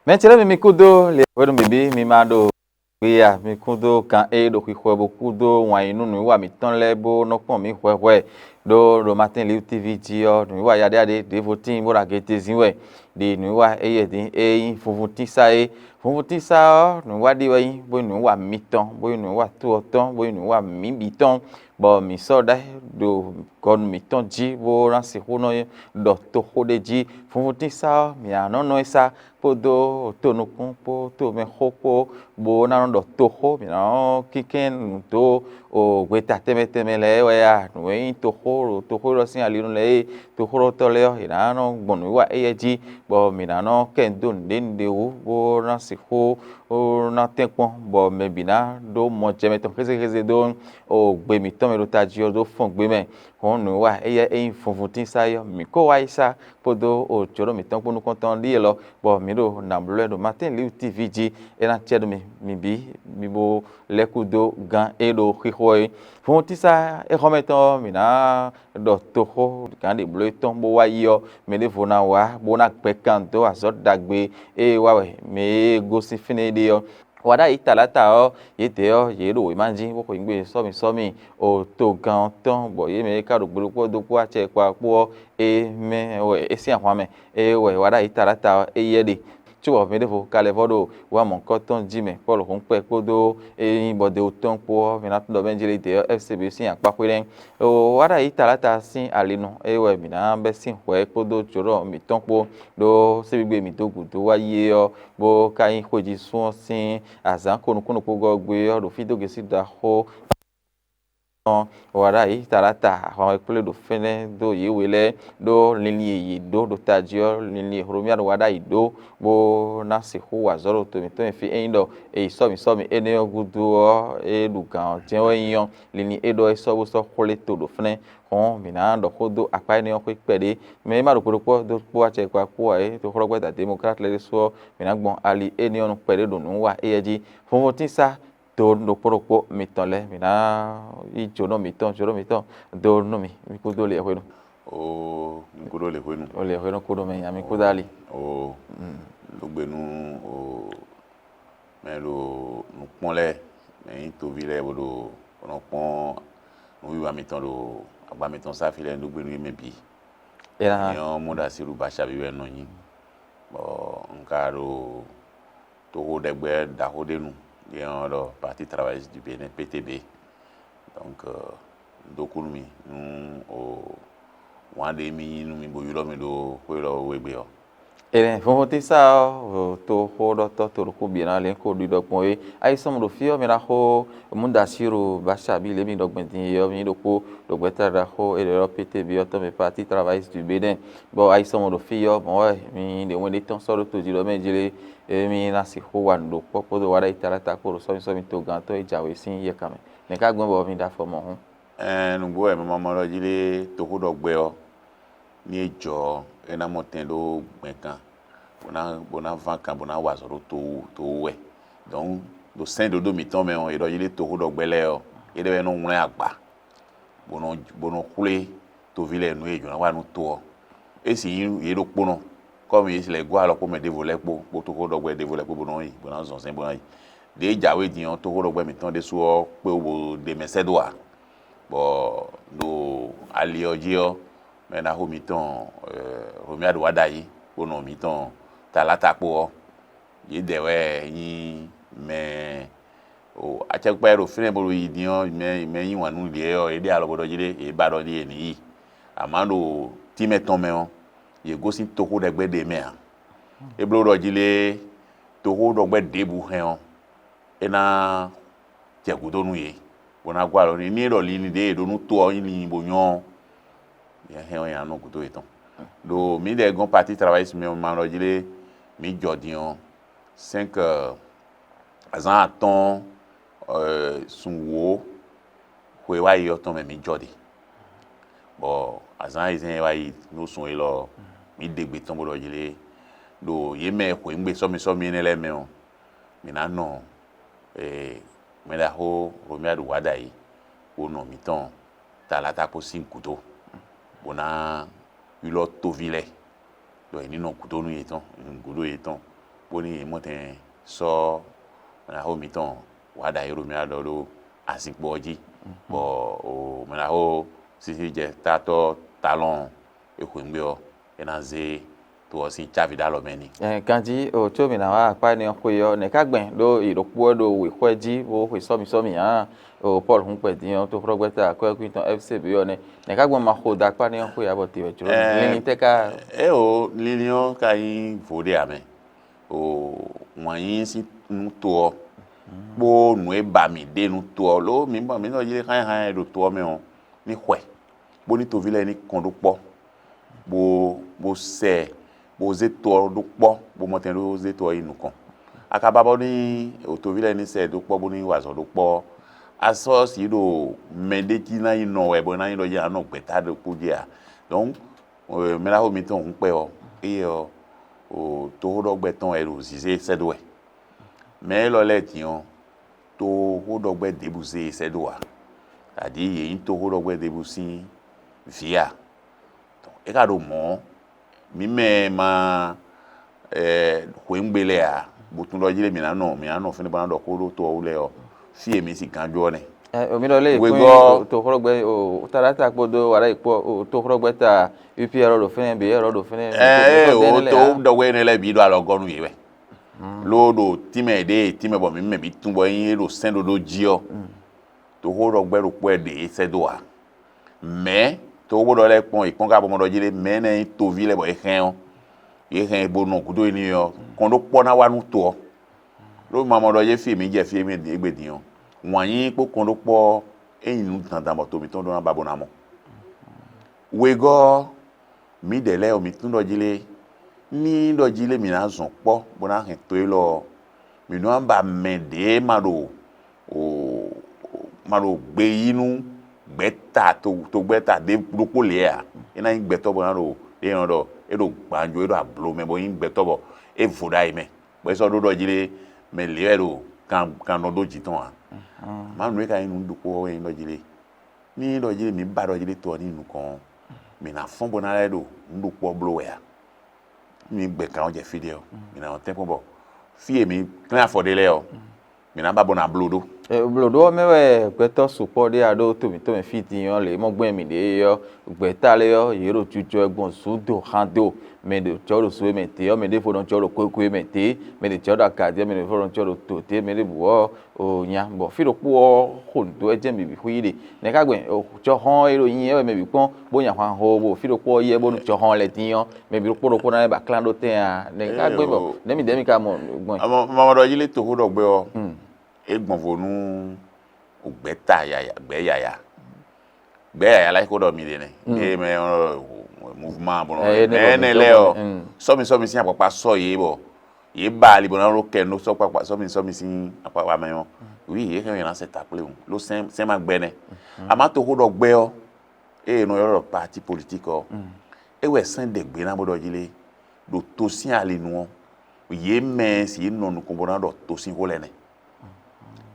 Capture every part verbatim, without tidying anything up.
Mɛ ce lɛ́ɛ mi, mi kúdó lě hwenu bǐbí mi ma ɖo gbe a? Mi kúdó gan e ɖo xixo wɛ bó kúdó wǎn yí nú nǔwiwa mǐtɔn lɛ́ɛ bó nɔ kpɔ́n mǐ hwɛhwɛ ɖó ɖo Martin Liu T V jí ɔ́, nǔwiwa yaɖéyaɖé ɖěvo tíin bó ɖo agedezín wɛ. Ɖi nǔwiwa éyɛ́ din e nyí vunvuntínsá é. Vunvuntínsá ɔ́, nǔwiwa ɖé wɛ nyí, bó nyí nǔwiwa mitɔn, bó nyí nǔwiwa to ɔ́ tɔn, bó nyí nǔwiwa mǐ bǐ tɔn, bɔ mǐ sɔ́ ɖó ɖo gɔnu mǐtɔn jí bó ná sixú nɔ ɖɔ toxó ɖé jí. Vunvuntínsá ɔ́, mǐ ná nɔ nɔ e sá kpódó tonukún kpó tomɛxó kpó, bó ná nɔ ɖɔ toxó. Mǐ ná nɔ kínkɛ́n nǔ dó o gbeta tɛnmɛ tɛnmɛ lɛ́ɛ wɛ a? Nǔ e nyí toxó ɖo toxó élɔ́ sín ali nu lɛ́ɛ é, toxóɖɔtɔ́ lɛ́ɛ ɔ́, yě ná nɔ gbɔn nǔwiwa éyɛ́ jí, bɔ mǐ ná nɔ kɛ nǔ dó nǔɖé nǔɖé wú, bó ná sixú ná tɛ́nkpɔ́n, bɔ mɛ bǐ ná ɖó mɔjɛmɛ tɔn xézéxézé dó o gbe mǐtɔn mɛ ɖo tají ɔ́ dó fɔ́n gbé mɛ. Hɔn nǔwiwa éyɛ́ e nyí vunvuntínsá é ɔ́, mǐ kó wá yi sá kpódó o jǒnɔ mǐtɔn kpó nukɔntɔn ɖíe lɔ, bɔ mǐ ɖo nǎ bló ɛ ɖo Martin Liu T V jí. É ná cɛ nú mi, mi bǐ, mi bo lɛ́ kú dó gán e ɖo xixo é. Vunvuntínsá éhɔ́mɛtɔn ɔ́, mǐ ná ɖɔ toxó gǎn ɖě bló é tɔn bó wá yi ɔ́, mɛ ɖěvo ná wá bó ná gbɛ kan dó azɔ̌ ɖagbe e wa wɛ mɛ e gosín fínɛ́ é ɖe ɔ́. Wa ɖ'ayǐ taláta ɔ́, yědɛɛ ɔ́, yě ɖo wěma jí bó xo nyǐgbe sɔ́mi sɔ́mi o togán ɔ́ tɔn, bɔ yě mɛ e ka ɖo gbe ɖokpó ɔ́ dó kpó acɛ e kpó ɔ́, é mɛ wɛ é sín ahwan mɛ, é wɛ wa ɖ'ayǐ taláta ɔ́, éyɛ́ ɖe. Cóbɔ mɛ ɖěvo ka lɛ́ vɔ ɖo wǎ mɔ̌hunkɔtɔn jí mɛ, Pɔ́lu hun kpɛ kpódó é nyí bɔdeu tɔn kpó ɔ́, mǐ ná tunwun ɖɔ mɛ jlé dě ɔ́, F C B sín akpáxwé nɛ́. Wá ɖo ayǐ taláta sín ali nu, é wɛ mǐ ná bɛ́ sín hwɛ̌ kpódó jǒnɔ mǐtɔn kpó, ɖó síbígbe mǐ dó gǔdo wá yi é ɔ́, bó ka nyí xwéjisún ɔ́ sín azǎn ko nukúnnú kpó gɔ́ gbé ɔ́, ɖo fí dó gěsí ɖaxó tɔn wá ɖ'ayǐ taláta ahwan e kplé ɖo fínɛ́ dó yě we lɛ́ɛ, ɖó linlin e yě ɖó ɖo tají ɔ́, linlin e Hlomyánu wá ɖ'ayǐ ɖó, bó ná sixú wa azɔ̌ ɖo to mǐtɔn e fí é nyí ɖɔ è yi sɔ́ mǐ sɔ́ mǐ énɛ́ ɔ́ gúdo ɔ́, é ɖu gǎn ɔ́ jɛ́n wɛ é nyí ɔ́, linlin é ɖɔ é sɔ́ bó sɔ́ xwlé to ɖo fínɛ́. Hɔn mǐ ná ɖɔ xó dó akpá énɛ́ ɔ́ xwé kpɛɖé. Mɛ e ma ɖo kpo ɖokpó ɔ́ dó kpó acɛ kpa kpó ǎ é, toxóɖɔgbɛ́ da demokláti lɛ́ɛ ɖésú ɔ́, mǐ ná gbɔn ali énɛ́ ɔ́ nu kpɛɖé ɖo nǔ wa éyɛ́ jí. Vonvontínsá dó ɖokpó ɖokpó mitɔn lɛ́ɛ, mǐ ná yí jǒnɔ mǐtɔn, jǒnɔ mǐtɔn dó nú mì, mì kúdó lě hwenu. Oo, mi kúdó lě hwenu. O lě hwenu kúdó mɛ nya mi kúdó ali. Oo, ɖó gbe nú o mɛ ɖo nukpɔ́n lɛ́ɛ, mɛ nyí toví lɛ́ɛ bó ɖo bó nɔ kpɔ́n nǔwiwa mitɔn ɖo agba mitɔn sáfi lɛ́ɛ, ɖó gbe nú yě mɛ bǐ. Nyɛ ɔ́, Mɔɖasiɖu Bacabi wɛ un nɔ nyí, bɔ un ka ɖo toxo ɖɛgbɛ ɖaxó ɖé nu, yě nɔ ɖɔ Parti Travailliste du Bénin, P T B. Donc, un dó kú nú mi nú o wǎn ɖé mi nyí nú mi bó ylɔ́ mi ɖó xwé élɔ́ wú égbé ɔ́. Ene vɔnvɔntɛ́nsá ɔ́, toxóɖɔtɔ́ to ɖokpó bǐ ná lɛ́n kó ɖiɖɔ gbɔn é. Ayisɔ́mɔ ɖo fí ɔ́, mi ná xo Mudasiru Bacabi lě mi ɖɔ gbɛn din é ɔ́, mi ɖokpó ɖo gbɛ́ta ɖaxó é ɖɔ P T B ɔ́ tɔn mɛ, Parti Travailliste du Bénin. Bɔ ayisɔ́mɔ ɖo fí ɔ́, mɔ̌ wɛ mi ɖe wɛn ɖé tɔn sɔ́ ɖó tojí ɖɔ mɛ jlé, émí ná sixú wa nǔ ɖokpó kpódó wa ɖ'ayǐ taláta kpó ɖo sɔ́mísɔ́mí togán tɔn e jǎwe sín yɛkan mɛ. Nɛ̌ ka gbɔn bɔ mi ɖo afɔ mɔ̌ hǔn? Ɛɛ, nǔgbó wɛ mɛ mamɔlɔ jí lé toxóɖɔgbɛ ɔ́, ní é jɔ ɔ́, é ná mɔ tɛn ɖó gbɛ̌nkan, bó ná bó ná ván kan, bó ná wa azɔ̌ ɖó to wú to wú wɛ. Donc, ɖo sɛ́n ɖǒɖó mǐtɔn mɛ ɔ́, è ɖɔ jí lé toxóɖɔgbɛ lɛ́ɛ ɔ́, é ɖɛ́ wɛ nɔ wlɛ́n agba, bó nɔ bó nɔ xwlé toví lɛ́ɛ nǔ e è jǒ ná wa nú to ɔ́. É sì nyí yě ɖokpónɔ, kɔ́mi yě sì lɛ́ gɔ́ alɔ kpó mɛ ɖěvo lɛ́ɛ kpó, kpó toxóɖɔgbɛ ɖěvo lɛ́ɛ kpó bó nɔ yi, bó ná zɔn sɛ́n bó ná yi. Ɖěe jǎwe din ɔ́, toxóɖɔgbɛ mǐtɔn ɖésú ɔ́ kpé wú bó ɖe mɛ sɛ́ dó ǎ. Bɔ ɖo ali ɔ́ jí ɔ́, mɛ ɖaxó mǐtɔn Romiaɖu wá ɖ'ayǐ, kpó nɔ mǐtɔn Talata kpó ɔ́, yědɛɛ wɛ nyí mɛ o acɛkpikpa e ɖo fínɛ́ bó ɖo yi din ɔ́, mɛ mɛ yí wǎn nú yě ɔ́, yě ɖe alɔ bó ɖɔ jí ɖé, yě ba ɖɔ jí yě ní yi. Amǎ ɖo tínmɛ tɔn mɛ ɔ́, yě gosín toxó ɖɛgbɛ ɖé mɛ ǎ. É bló ɖɔ jí lé toxó ɖɔgbɛ́ ɖěbǔ hɛn ɔ́, é ná jɛ gǔdo nú yě, bó ná gɔ́ alɔ n'i. Ní é ɖɔ linlin ɖě e è ɖó nú to ɔ́ nyí linlin bó nyɔ́ ɔ́, nyɛ hɛn ɔ́, nyɛ ná nɔ gǔdo yětɔn. Ɖo mǐdɛɛ gɔ́n Parti Travailliste mɛ ɔ́, ma ɖɔ jí lé mǐ jɔ din ɔ́, cinq azǎn atɔ́ɔ́n sun wǒ xwe wá yi ɔ́ tɔn mɛ mǐ jɔ ɖe. Bɔ azǎn ayizɛ́n e wá yi nú sun élɔ́ ɔ́, mǐ ɖe gbe tɔn bó ɖɔ jí lé ɖo yě mɛ e xweyǐgbe sɔ́mi sɔ́mi énɛ́ lɛ́ɛ mɛ ɔ́, mǐ ná nɔ mɛ ɖaxó Romiaɖu wá ɖ'ayǐ, bó nɔ mǐtɔn Talata kpó sín gǔdo, bó ná ylɔ́ tóví lɛ́ɛ, ɖɔ è ní nɔ gǔdo nú yětɔn, gǔdo yětɔn, bónú yě mɔ tɛn sɔ́ mɛɖaxó mǐtɔn wǎ ɖo ayǐ ɖo mǐ wá ɖɔ ɖó azinkpo ɔ́ jí, bɔ o mɛɖaxó sísí jɛ tatɔ́ talɔn e xweyǐgbe ɔ́, é ná zé to ɔ́ sín cávi ɖó alɔ mɛ n'i. Ɛ, ganjí o có mǐ ná wá akpá énɛ́ ɔ́ xwe ɔ́, nɛ̌ ká gbɛn ɖó yě ɖokpó wɛ ɖo wěxwɛ́ jí bó xwe sɔ́mi sɔ́mi ǎ? O Pɔ́lu hun kpɛ din ɔ́, tóxlɔ́gbɛ́ta akwɛ́kúnyi tɔn F C B ɔ́ nɛ́, nɛ̌ ká gbɛn ma xo dó akpá énɛ́ ɔ́ xwe ǎ bɔ te wɛ jló Ɛ, linlin tɛ́ ká? É o, linlin ɔ́ ka nyí vo ɖé ǎ mɛ. O wǎn yíyí sín nú to ɔ́ kpó nǔ e ba mǐ ɖe nú to ɔ́, ló mǐ mɔ mǐ nɔ ylé xányxányá e ɖo to ɔ́ mɛ ɔ́ ní xwɛ, bónú toví lɛ́ɛ ní kɔn ɖó kpɔ́, bó bó sɛ bó zé to ɔ́ ɖó kpɔ́, bó mɔ tɛn ɖó zé to ɔ́ yi nukɔn. A ka ba bónú toví lɛ́ɛ ní sɛ dó kpɔ́ bónú wa azɔ̌ ɖó kpɔ́ ɔ́, a sɔ́ sǐ ɖo mɛ ɖé jí ná yi nɔ wɛ bɔ é ná nyí ɖɔ jí a nɔ gbɛ̌ta ɖokpó jí ǎ. Donc mɛɖaxó mitɔn hun kpɛ ɔ́, éyɛ́ ɔ́, toxóɖɔgbɛ́ tɔn wɛ ɖo zǐzé sɛ́ dó wɛ. Mɛ élɔ́ lɛ́ɛ din ɔ́, toxóɖɔgbɛ́ ɖěbǔ zé e sɛ́ dó ǎ. Aɖǐ yě nyí toxóɖɔgbɛ́ ɖěbǔ sín vǐ a? É ka ɖo mɔ̌, mǐ mɛ e ma xweyǐgbe lɛ́ɛ ǎ, bo tunwun ɖɔ jí lé mǐ ná nɔ mǐ ná nɔ fínɛ́ bó ná ɖɔ xó ɖó to ɔ́ wú lɛ́ɛ ɔ́, fí e mǐ sin ganjɔ ɔ́ nɛ́. Ɛ, omi ɖɔ lé Wegɔ́. Kpɔ́n toxlɔ́gbɛ́ o Taɖata kpódó Walayi kpó o toxlɔ́gbɛ́ ta U P R ɖo fínɛ́, B R ɖo fínɛ́. Ɛ, ee, o to ɖɔwɛ énɛ́ lɛ́ɛ bǐ ɖo alɔgɔ́ nú yě wɛ. Ló ɖo tínmɛ ɖě e tínmɛ bɔ mǐ mɛ bǐ tunwun bɔ é nyí é ɖo sɛ́n ɖóɖó jí ɔ́, toxóɖɔgbɛ́ ɖokpó wɛ ɖě é sɛ́ dó ǎ. Mɛ̌ toxóɖɔ lɛ́ɛ kpɔ́n, yě kpɔ́n ka bɔ mɔ ɖɔ jí lé, mɛ̌ nɛ́ nyí toví lɛ́ɛ bɔ é hɛn ɔ́, yě hɛn bo nɔ gǔdo énɛ́ ɔ́, kɔn ɖó kpɔ́ ná wá nú to ɔ́. Ɖó ma mɔ ɖɔ yě fí e mǐ jɛ fí e mǐ ɖe égbé din ɔ́, wǎn yíyí kpó kɔn ɖó kpɔ́ ɔ́, é nyí nǔ dandan bɔ to mǐtɔn ɖó ná ba bó ná mɔ. Wegɔ́ ɔ́, mǐdɛɛ lɛ́ɛ ɔ́, mǐ tunwun ɖɔ jí lé, ní ɖɔ jí lé mǐ ná zɔn kpɔ́ bó ná hɛn to élɔ́ ɔ́, mǐ nɔ ba mɛ ɖě ma ɖo ma ɖo gbe yí nú gbɛ̌ta togbɛ́ta ɖokpó lě ǎ. É ná nyí gbɛtɔ́ bɔ ná ɖo é nyɔ́ ɖɔ é ɖo gbǎnjo, é ɖo ablo mɛ bɔ é nyí gbɛtɔ́ bɔ é vo ɖ'ayǐ mɛ, bɔ é sɔ́ ɖó ɖɔ jí lé mɛ lě wɛ ɖo kan kan nɔ ɖó jǐ tɔn ǎ. Mǎ nǔ e ka nyí nǔ ɖokpó ɔ́ wɛ nyí ɖɔ jí lé, ní ɖɔ jí lé mǐ ba ɖɔ jí lé to ɔ́ ní nukɔn ɔ́, mǐ ná fɔ́n bó ná lɛ́ ɖo nǔ ɖokpó ɔ́ bló wɛ ǎ. Ní mǐ gbɛ kan ɔ́ jɛ fí ɖé ɔ́, mǐ ná nɔ tɛ́nkpɔ́n bɔ fí e mǐ klɛ́n afɔ ɖe lɛ́ɛ ɔ́, mǐ ná ba bó ná bló ɖó. Blǒɖó ɔ́ mɛ wɛ gbɛtɔ́ sukpɔ́ ɖé a ɖó to mǐtɔn mɛ fí din ɔ́, lě e mɔ gbɛn mǐ ɖe é ɔ́, gbɛ̌ta lɛ́ɛ ɔ́, yě ɖo jijɔ wɛ gbɔn zǔ do han do. Mɛ ɖě jɔ ɖo zo e mɛ dě ɔ́, mɛ ɖěvo nɔ jɔ ɖo kwekwe e mɛ dě, mɛ ɖě jɔ ɖo aga dě, mɛ ɖěvo nɔ jɔ ɖo to dě, mɛ ɖěbǔ ɔ́, o nya, bɔ fí ɖokpó ɔ́ xo nǔ dó wɛ jɛ́n bǐbí xwí ɖe. Nɛ̌ ká gbɛn jɔhɔn e ɖo nyi ɛ wɛ mɛ bǐ kpɔ́n, bó nya hwan ho, bó fí ɖokpó ɔ́ yi ɛ bónú jɔhɔn lɛ́ɛ tín ɔ́, mɛ bǐ ɖokpó ɖokpó ná lɛ́ ba klán ɖó tɛn a? Nɛ̌ ká gbɛn bɔ nɛ̌ mi dɛ̌ mi ka mɔ gbɔn? Mamɔ ɖɔ jí lé toxó ɖɔ gbɛ ɔ́, é gbɔn vo nú gbɛ̌ta yaya, gbɛ̌ yaya. Gbɛ̌ yaya la xó ɖɔ mi ɖe nɛ. Ée mɛ mouvement bɔ nɔ Ɛ, énɛ́ mɛ bɔ énɛ́ mi lɛ́ɛ tɔ́ ɔ́, bɔ, mm. Sɔ́mi sɔ́mi sín akpakpa sɔ́ yě bɔ yě ba ali bɔ ná ɖó kɛ nú sɔ́kpakpa sɔ́mi sɔ́mi sín akpakpa mɛ ɔ́. Wi yě hɛn yě ná sɛ ta kplé wu ló sɛn sɛn ma gbɛ nɛ. Amá toxó ɖɔ gbɛ ɔ́, ée nɔ ylɔ́ ɖɔ parti politique ɔ́, é wɛ sɛn ɖe gbě ná bó ɖɔ jí lé ɖo to sín ali nu ɔ́, yě mɛ e sixú nɔ nukɔn bó ná ɖɔ to sín xó lɛ́ɛ nɛ.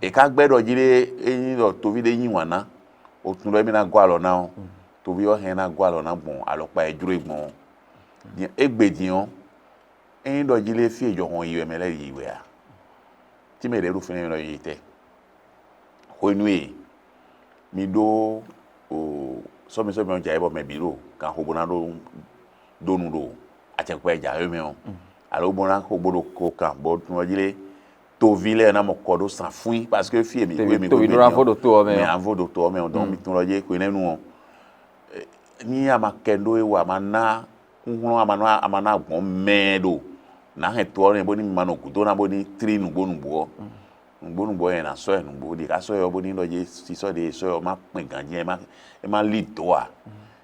È ká gbɛ́ ɖɔ jí ɖé, ényí ɖɔ toví ɖé yí wǎn ná, o tunwun ɖɔ émí ná gɔ́ alɔ ná ɔ́, toví ɔ́ hɛn ná gɔ́ alɔ ná gbɔn alɔkpa e jló e gbɔn ɔ́. Din égbé din ɔ́, ényí ɖɔ jí lé fí e jɔhɔn yi wɛ mɛ lɛ́ɛ yi wɛ a? Tí mɛ ɖě ɖo fínɛ́ ɖɔ yi tɛ. Hwenu e mi ɖó sɔ́mi sɔ́mi ɔ́ jɛ ayǐ bɔ mɛ bǐ ɖo ganxo bó ná ɖó ɖó nu ɖo acɛkpɛ jǎwe mɛ ɔ́, alo bó ná xo bó ɖo ko kan bɔ tunwun jí lé toví lɛ́ɛ ná mɔ kɔ ɖó san fún yí, parce que fí e mi Toví- mi toví ɖó ná vo ɖo to ɔ́ mɛ mɛ ɔ́. Avo ɖo to ɔ́ mɛ ɔ́, donc mi tunwun jí xwé nɛ́ nu ɔ́, ní a ma kɛ ɖó é wú, a ma ná kúnhlɔ́n, a ma ná a ma ná gbɔn mɛ ɖo nǎ hɛn to ɔ́ nɛ bóní mi ma nɔ gǔdo ná bóní tlí nǔgbó nǔgbó ɔ́. Nǔgbó nǔgbó ɔ́, nyɛ ná sɔ́ ɛ nǔgbó ɖi ká sɔ́ ɛ ɔ́ bóní ɖɔ jí sísɔ́ ɖe sɔ́ ɛ ɔ́ má kpɛn ganjí ɛ má é má lí dǒ ǎ.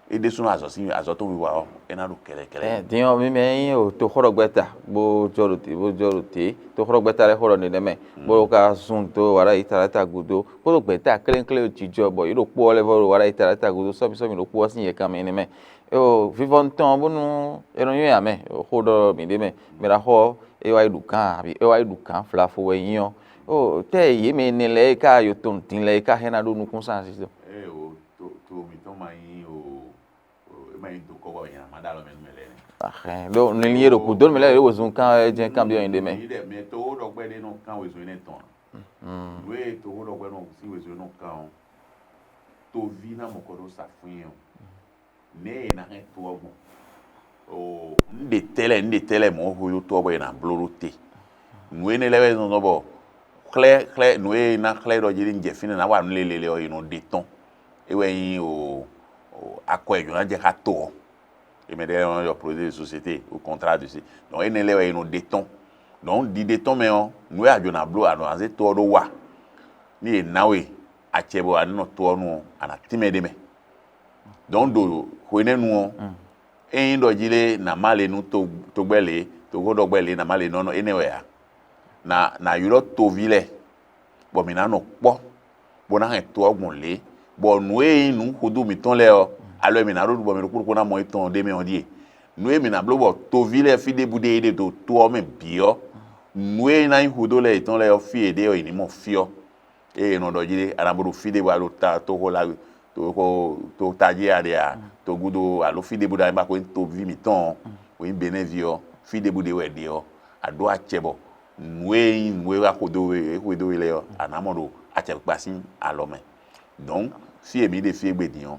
É ɖésúnɔ azɔ̌ sín azɔ̌ tɔn wiwa ɔ́, é ná ɖo kɛlɛkɛlɛ. Ɛ, din ɔ́, mi mɛ nyí o toxóɖɔgbɛ́ta bó jɔ ɖo te bó jɔ ɖo te, toxóɖɔgbɛ́ta lɛ́ɛ xó ɖɔ nɛnɛ́ mɛ, bó ka zun dó wǎɖá yi ta lɛ́ɛ ta gúdo, kpódó gbɛ̌ta klénkléwú jijɔ bɔ yě ɖo kpó ɔ́ lɛ́ɛ vɔ ɖo wǎɖá yi ta lɛ́ɛ ta gúdo sɔ́mi sɔ́mi ɖo kpó ɔ́ sín yɛ kanmɛ énɛ́ mɛ. Eo, vivɔnu tɔn ɔ́ bónú é nɔ nyɔ́ nya mɛ, xó ɖɔ mǐɖée mɛ, mɛ ɖaxó ɔ́, é wá yi ɖu gǎn abi é wá yi ɖu gǎn flafo wɛ nyí ɔ́. Ó, tɛ́ yě mɛ énɛ́ lɛ́ɛ e ká yo tɔn din lɛ́ɛ e ká hɛn ná ɖó nukúnsin así tɔn? Ée o, to to mǐtɔn ma nyí o, o, é ma nyí dokɔ bɔ nya má ɖó alɔ mɛ nú mɛ lɛ́ɛ nɛ́. Axɛ ɖo linlin e ɖo kúdó mɛ lɛ́ɛ ɖo wezun kan wɛ jɛ́n kanbyɔ́ nyi ɖe mɛ. Yǐ ɖɛ mɛ toxóɖɔgbɛ́ ɖé nɔ kán wezun énɛ́ tɔn ǎ. Nǔ e toxóɖɔgbɛ́ nɔ sín wezun énɛ́ nɔ kán ɔ́, toví ná mɔ kɔ ɖó safún ɔ́. Nɛ̌ è nǎ hɛn to ɔ́ gbɔn? Oo, nǔ ɖe tɛ́ lɛ́ɛ, nǔ ɖe tɛ́ lɛ́ɛ mɔ̌ hweló to ɔ́ bɔ è nǎ bló ɖó te. Nǔ énɛ́ lɛ́ɛ wɛ zɔ́n bɔ xlɛ́ xlɛ́ nǔ e ná xlɛ́ ɖɔ jí ní jɛ fínɛ́ ná wa nǔ lélele ɔ́, è nɔ ɖe tɔ́n. É wɛ nyí o, o akɔ e jǒ ná jɛ xá to ɔ́. È mɛ ɖé nɔ ylɔ́ projet de société ou contrat de si. Donc énɛ́ lɛ́ɛ wɛ è nɔ ɖe tɔ́n. Donc ɖiɖe tɔn mɛ ɔ́, nǔ e a jǒ ná bló, a nɔ ná zé to ɔ́ ɖó wa. Ní è nǎ we acɛ bɔ a ní nɔ to ɔ́ nu ɔ́, a nǎ tínmɛ ɖ'é mɛ. Donc ɖo hwenɛ́nu ɔ́, ényí ɖɔ jí lé nǎ má le nú togbɛ́ lě, toxóɖɔgbɛ́ lě nǎ má le nɔ́ énɛ́ wɛ ǎ. Nǎ nǎ ylɔ́ toví lɛ́ɛ, bɔ mǐ ná nɔ kpɔ́, bó ná hɛn to ɔ́ gbɔn lě, bɔ nǔ e nyí nǔ xudú mǐtɔn lɛ́ɛ ɔ́, alɔ e mǐ ná ɖó ɖu bɔ mɛ ɖokpó ɖokpó ná mɔ étɔn ɔ́ ɖ'é mɛ ɔ́ ɖíe: nǔ e mǐ ná bló bɔ toví lɛ́ɛ fí ɖěbǔ ɖe e ɖe ɖo to ɔ́ mɛ bǐ ɔ́, nǔ e ná nyí xudó lɛ́ɛ yětɔn lɛ́ɛ ɔ́, fí e ɖě ɔ́, yě ní mɔ fí ɔ́. Ée è nɔ ɖɔ jí ɖé, a nǎ bo ɖo fí ɖé bɔ a ɖo ta toxo la toxo to tají a ɖe a, togúdo alo fí ɖěbǔ ɖé a nyí ba xwé toví mǐtɔn ɔ́, wǒ nyí Benɛ́vi ɔ́, fí ɖěbǔ ɖé wɛ è ɖe ɔ́, a ɖǒ acɛ bɔ nǔ e nyí nǔ e wá xwedó we e xwedó we lɛ́ɛ ɔ́, a nǎ mɔ ɖo acɛkpikpa sín alɔ mɛ. Donc fí e mǐ ɖe fí égbé din ɔ́,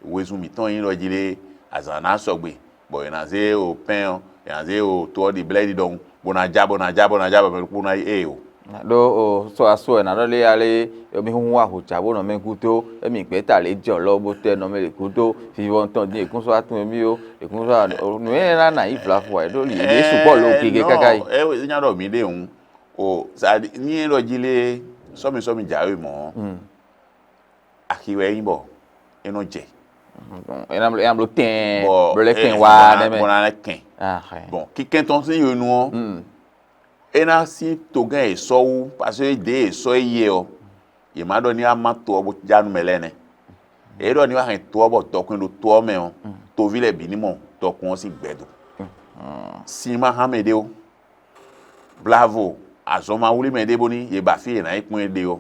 wezun mǐtɔn nyí ɖɔ jí lé, azǎn ná sɔgbe, bɔ è nǎ zé o pɛ́n ɔ́, è nǎ zé o to ɔ́ ɖi blɛ́ɖi ɖɔhun, bó ná ja bó ná ja bó ná ja bɔ mɛ ɖokpó ná yi ée o. Ɖó o sɔ aso wɛ ná ɖɔ lé alé mi hun wa ho jà bó nɔ mɛ gúdo emi gbɛ́ ta lě jɔ lɔ bó tɛ nɔ mɛ lě gúdo vivɔ tɔn dín èkúnso atún emi ó èkúnso nǔ e ná nà yí vlavo wɛ ɖó lì yě sukpɔ lo gege káká yi. Ɛ nya ɖɔ mǐ ɖe hǔn o sa ní e ɖɔ jí lé sɔmi sɔmi jǎwe mɔ̌. Axi wɛ é nyí bɔ é nɔ jɛ. Ena blo ena blo tɛn blo lɛ kɛn wá nɛ mɛ. Bɔ ná lɛ kɛn. Bɔn kíkɛn tɔn sín yonu ɔ́, é ná sín togán e sɔ́ wú, parce que dě e sɔ́ é yɛ ɔ́, yě má ɖɔ ní wá má to ɔ́ bó já nú mɛ lɛ́ɛ nɛ́. Yě ɖɔ ní wá hɛn to ɔ́ bɔ dɔkun e ɖo to ɔ́ mɛ ɔ́, toví lɛ́ɛ bǐ ní mɔ dɔkun ɔ́ sín gbɛdo. Sin ma hán mɛ ɖé ó. Blavo, azɔn ma wlí mɛ ɖé bóní yě ba fí e è nǎ yi kpɔ́n ɛ ɖe ɔ́.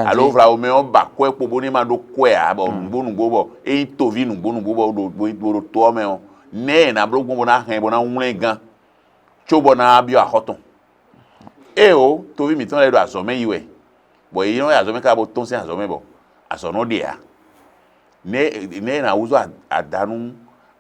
Alo vlawo mɛ ɔ́ ba kwɛ́ kpo bóní é ma ɖó kwɛ́ ǎ, bɔ nǔgbó nǔgbó bɔ é nyí toví nǔgbó nǔgbó bɔ ɖo ɖo to ɔ́ mɛ ɔ́, nɛ̌ è nǎ bló gbɔn bó ná hɛn bó ná wlɛ́n gán, cóbɔ ná byɔ́ axɔ́ tɔn? Éeǒ, toví mǐtɔn lɛ́ɛ ɖo azɔ̌ mɛ yi wɛ, bɔ yě nɔ yi azɔ̌ mɛ káká bó tɔ́n sín azɔ̌ mɛ bɔ azɔ̌ nɔ ɖe ǎ. Nɛ̌ nɛ̌ è nǎ húzú ada nú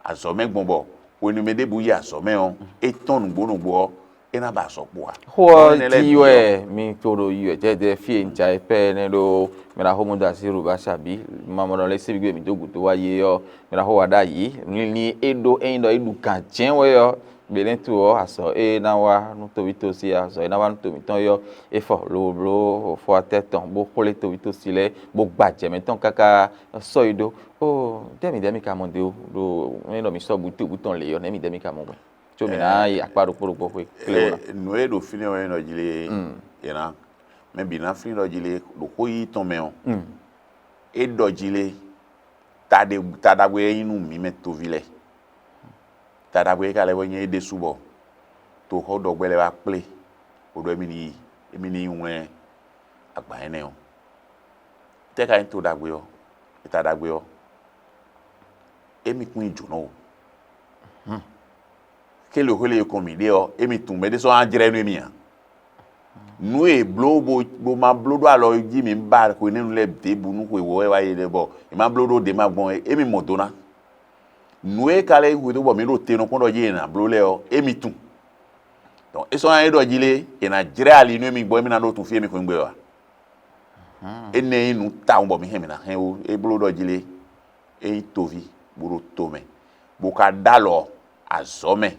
azɔ̌ mɛ gbɔn bɔ hwenu mɛ ɖěbǔ yi azɔ̌ mɛ ɔ́, é tɔ́n nǔgbó nǔgbó ɔ́, é ná ba azɔ̌ kpo ǎ? Xó ɔ́ jí wɛ mi to ɖo yi wɛ jɛjɛ fí e un ja e pɛ́ énɛ́ ɖó mɛ ná xó mɔ dó así ɖo ba sa bǐ ma mɔ ɖɔ lɛ́ síbí gbé mǐ dó gǔdo wá yi ɔ́, mɛ ná xó wa ɖ'ayǐ. Linlin e ɖó ényí ɖɔ é ɖu gǎn jɛ́n wɛ ɔ́, Belétu ɔ́, azɔ̌ e ná wá nú toví tosi, azɔ̌ e ná wá nú to mǐtɔn é ɔ́, é fɔ lobo bló fɔ́tɛ́ tɔn, bó xwlé toví tosi lɛ́ɛ, bó gba jɛ mǐtɔn káká sɔ́ yi ɖó. Ó, tɛ́ mǐdɛɛ mi ka mɔ dó ɖo nɛ́ ɖɔ mi sɔ́ bǔtebǔ tɔn lě ɔ́, nɛ́ mǐdɛɛ mi ka mɔ gbɔn? Có mǐ ná yi akpá ɖokpó ɖokpó xwé kplé wó ná. Nǔ e ɖo fínɛ́ wɛ é nɔ jlé yě ná mɛ bǐ ná flín ɖɔ jlé ɖo xó yíyí tɔn mɛ ɔ́, é ɖɔ jlé ta ɖe ta ɖagbe e nyí nú mǐ mɛ toví lɛ́ɛ. Ta ɖagbe e ka lɛ́ wɛ nyí é ɖésú bɔ toxɔ ɖɔgbɛ́ lɛ́ɛ wá kplé, bó ɖɔ émí ní yi émí ní yi wlɛ́n agban énɛ́ ɔ́. Tɛ́ ka nyí to ɖagbe ɔ́? Eta ɖagbe ɔ́, émí kún nyí jǒnɔ o. Xélěxwélé e kɔn mǐ ɖe ɔ́, émí tunwun mɛ ɖé sɔ́ ná jlɛ́ nú émí ǎ. Nǔ e è bló bó bó ma bló ɖó alɔ jí mǐ ba hwenɛ́nu lɛ́ɛ ɖěbǔ nú xwe wǒ wɛ wá yi ɖe bɔ è ma bló ɖó ɖě ma gbɔn é, émí mɔ do ná. Nǔ e ka lɛ́ yí hwedó bɔ mǐ ɖo te nukún ɖɔ jí è nǎ bló lɛ́ɛ ɔ́, émí tunwun. Donc é sɔ́ ná nyí ɖɔ jí lé, è nǎ jlɛ́ ali nú émí gbɔ émí ná ɖó tunwun fí émí xweyǐgbe ɔ́ ǎ. Énɛ́ nyí nǔ tawun bɔ mǐ hɛn mǐ ná hɛn wú. É bló ɖɔ jí lé, é nyí toví bó ɖo to mɛ, bó ka ɖó alɔ azɔ̌ mɛ,